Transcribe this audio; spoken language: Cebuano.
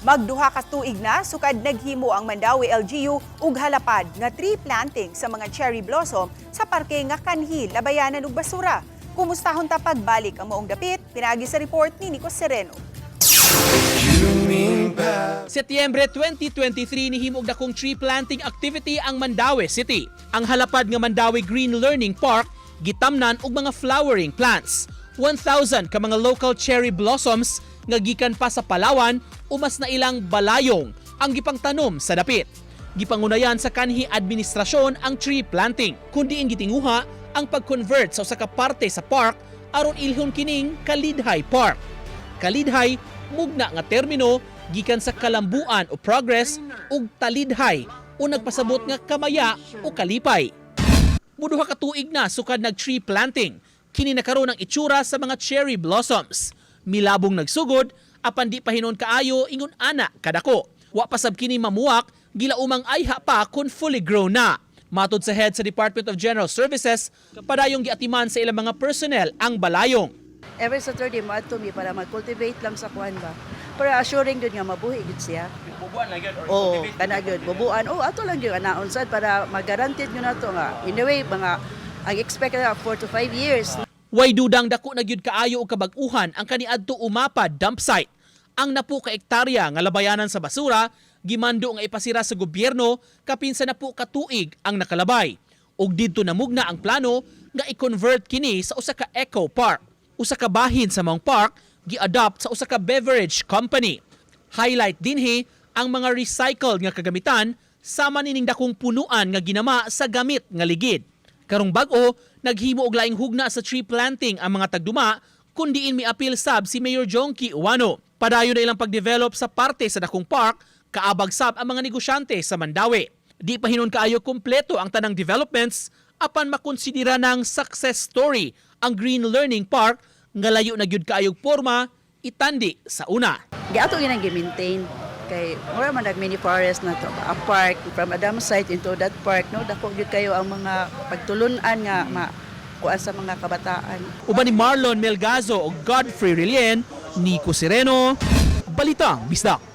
Magduha ka tuig na sukad naghimo ang Mandaue LGU og halapad nga tree planting sa mga cherry blossom sa parke nga kanhi labayanan og basura. Kumustahon ta pagbalik ang maong dapit pinaagi sa report ni Nico Sereno. Setyembre 2023, nihimo og dakong tree planting activity ang Mandaue City. Ang halapad nga Mandaue Green Learning Park gitamnan og mga flowering plants. 1,000 ka mga local cherry blossoms nga gikan pa sa Palawan o mas na ilang balayong ang gipangtanom sa dapit. Gipangunayan sa kanhi administrasyon ang tree planting, kundi ang gitinguha ang pag-convert sa usa ka parte sa park aron ilhon kining Kalidhay Park. Kalidhay, mugna nga termino gikan sa kalambuan o progress ug talidhay o nagpasabot nga kamaya o kalipay. Muduha ka tuig na sukad nag tree planting. Kini na karon ang itsura sa mga cherry blossoms. Milabong nagsugod apan di pa hinon kaayo ingon ana kadako. Wa pa sab kini mamuak, gilaumang ayha pa kun fully grown na. Matod sa head sa Department of General Services, padayong giatiman sa ilang mga personnel ang balayong. Every Saturday moadto mi para mag-cultivate lang sa kuan ba. Para assuring gyud nga mabuhi gyud siya. Bubuan lang gyud or Oo, kana gyud bubuan. Oh, ato lang gyud anaon sad para ma-guaranteed gyud nato nga in a way mga ang expect na 4 to 5 years. Way dudang dako na gyud kaayo og kabag-uhan ang kaniadto Umapad dump site. Ang napo ka ektarya nga labayanan sa basura gimando nga ipasira sa gobyerno kapin sa napo ka tuig ang nakalabay. Ug didto namugna ang plano nga i-convert kini sa usa ka eco park. Usa ka bahin sa maong park gi-adopt sa usa ka beverage company. Highlight dinhi ang mga recycled nga kagamitan sama nining dakong punuan nga ginama sa gamit nga ligid. Karong bag-o, naghimo og laing hugna sa tree planting ang mga tagduma kun diin miapil sab si Mayor Jonkie Ouano. Padayon na ilang pagdevelop sa parte sa dakong park, kaabag sab ang mga negosyante sa Mandaue. Di pa hinon kaayo kumpleto ang tanang developments apan makonsidera ng success story ang Green Learning Park nga layo na gyud kaayog porma itandi sa una. Giato gyud ang gi-maintain kay mura man nag mini forest na to, a park from a dump site into that park, no? Dako gyud kayo ang mga pagtulunan nga ma kuan sa mga kabataan. Uban ni Marlon Melgazo o Godfrey Relien, Nico Sereno, Balitang Bisdak.